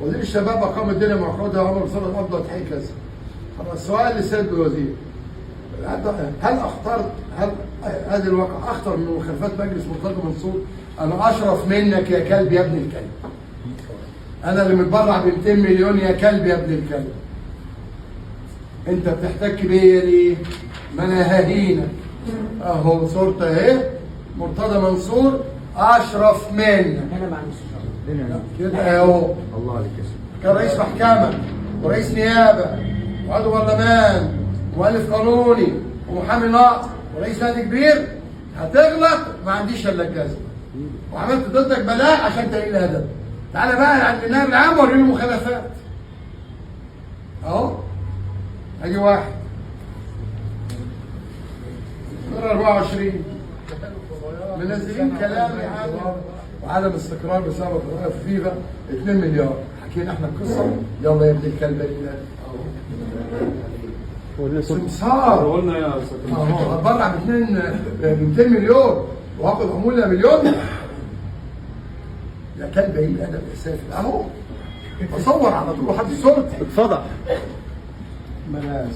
وزير الشباب اقام الدنيا مع قوتها عمر صلاح افضل تحقيق كذا. خلاص، سؤال للسيد الوزير، هل اخطرت، هل هذه الواقعة اخطر من مخالفات مجلس مرتضى منصور؟ انا اشرف منك يا كلب يا ابن الكلب. انا اللي متبرع ب 200 مليون يا كلب يا ابن الكلب. انت بتحتك بيا ليه؟ ما انا ههينك. اهو صورته اهي، مرتضى منصور اشرف منك. هنا مع المستشار. كده اهو. الله عليك يا سيدي. كان رئيس محكمة ورئيس نيابة وعضو برلمان ومؤلف قانوني ومحامي نقض ورئيس نادي كبير. هتغلط ما عنديش الا الجزمة. وعملت ضدك بلاء عشان تقليل ادب. تعالى بقى عند النائب العام وريني المخالفات. اهو ادي واحد. 24 منزلين كلام عن وعدم استقرار بسبب قضايا في فيفا 2 مليار. حكينا احنا القصة. يلا يا ابن الكلب اللي سمسار. قلنا يا استاذ. اهو هتبرع ب 2 ب 200 مليون وهاخد عمولة مليون. يا كلب ايه الادب يا سافل. اهو بصور على طول وحد صورتي. اتفضل. ما انا